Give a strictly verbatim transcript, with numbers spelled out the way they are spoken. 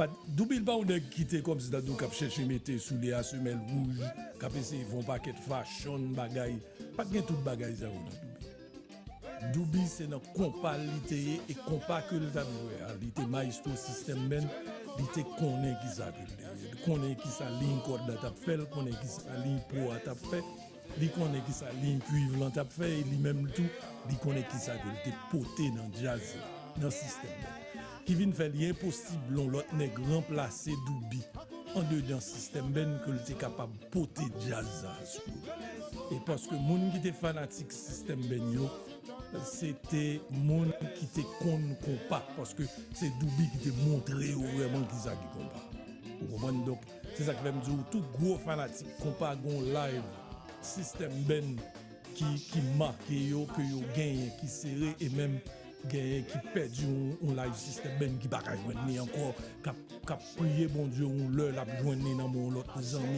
Douby pa yon nèg ki te kòmsi ta di w k ap chèche mete soulye a semèl wouj, k ap eseye fè yon pakèt fashion bagay. Pa t gen tout bagay sa yo nan Douby. Douby se nan konpa l li te ye, e konpa ke l t ap jwe a, li te maestro System Band, li te konnen kisa ke l te ye. Li konnen kisa liy kòd la t ap fè, l konnen kisa liy po a t ap fè, li konnen kisa liy kuiv lan t ap fè, e li menm tou, li konnen kisa ke l te pote nan djaz la, nan System Band. Ki vin fè li enposib yon lòt nèg ranplase Douby andedan System Band ke l te kapab pote djaz sa sou yo. E paske moun ki te fanatik System Band yo, se te moun ki te konn konpa, paske se Douby ki te montre yo vrèman kisa ki konpa. Ou konprann? Donk, se sa k fè m di w, tout gwo fanatik konpa gon live System Band ki, ki make yo, ke yo genyen, ki sere, e menm genyen ki pèdi yon, yon live System Band ki pa ka jwenn li ankò, k ap, k ap priye Bondye yon lè l ap jwenn li nan men yon lòt zanmi.